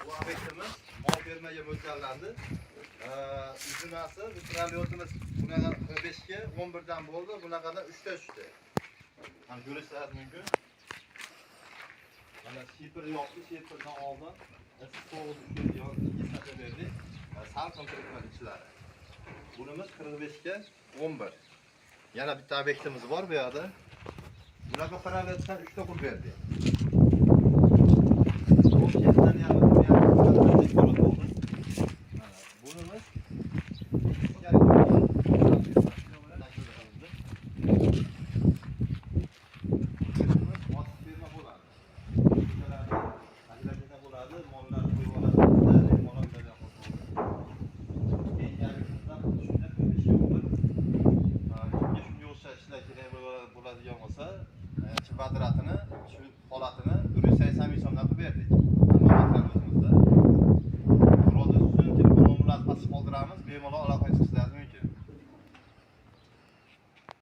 Bu obyektimiz mol fermaga mo'ljallandi. Uzunasi mikrolotimiz bunaqa 45 ga 11 dan bo'ldi, bunaqada 3 ta tushdi. Mana ko'rishingiz mumkin. Mana shipr yoqdi, shiprdan oldin issiq sovuq ikki berdik. Salqin turibdi ichlari. Bunimiz 45 ga 11. Yana bitta obyektimiz bor bu yerda. Bunaqa paraleldan 3 ta qurib berdik. Mana bunimiz bo'ladi, mollar qo'yib oladi, mollar shunga o'xshash ishlar kerak bo'ladigan bo'lsa, kvadratini, shu holatini 180 ming so'mdan qilib berdik. Hamma material o'zimizda. Murojaat uchun telefon nomerlarini pastga qoldiramiz, bemalol aloqa chiqishingiz mumkin.